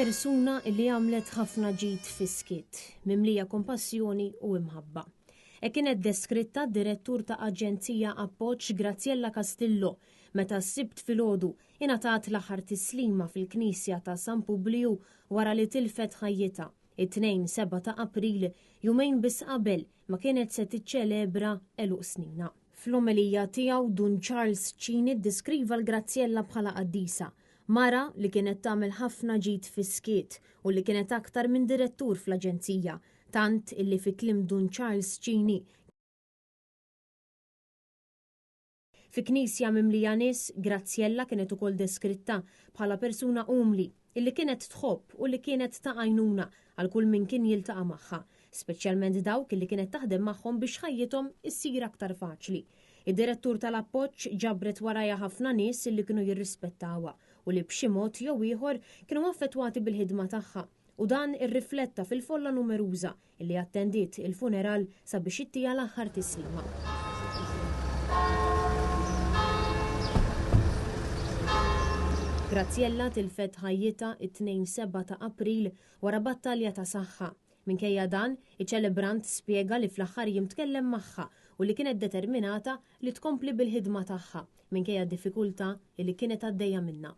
Persuna li għamlet ħafna ġid fis-skiet, mimlija kompassjoni u imħabba. Hekk kienet deskritta d-Direttur ta' Aġenzija Appoġġ Graziella Castillo meta s-Sibt filgħodu ingħatat l-aħħar tislima fil-Knisja ta' San Publiju wara li tilfet ħajjitha, it-Tnejn 7 ta' April, jumejn biss qabel ma kienet se tiċċelebra għeluq sninha. Fl-omelija tiegħu Dun Charles Cini ddeskriva 'l Graziella bħala qaddisa, mara li kienet tagħmel ħafna ġid fis-skiet u li kienet aktar minn direttur fl-aġenzija, tant illi fi kliem Dun Charles Cini, Fi knisja mimlija nies, Graziella kienet ukoll deskritta bħala persuna umli, illi kienet tħobb u li kienet ta' għajnuna għal kull min kien jiltaqa' magħha, speċjalment dawk illi kienet taħdem magħhom biex ħajjithom issir aktar faċli. Id-direttur tal-Appoġġ ġabret warajha ħafna nies illi kienu jirrispettawha u li b'xi mod jew ieħor kienu affettwati bil-ħidma tagħha u dan irrifletta fil-folla numeruża li attendiet il-funeral sabiex ittiha l-aħħar tislima. Graziella tilfet ħajjitha it-Tnejn 7 ta' April wara battalja ta' saħħa. Minkejja dan, iċ-ċelebrant spjega li fl-aħħar jiem tkellem magħha u li kienet determinata li tkompli bil-ħidma tagħha minkejja d-diffikultà li kienet għaddejja minnha.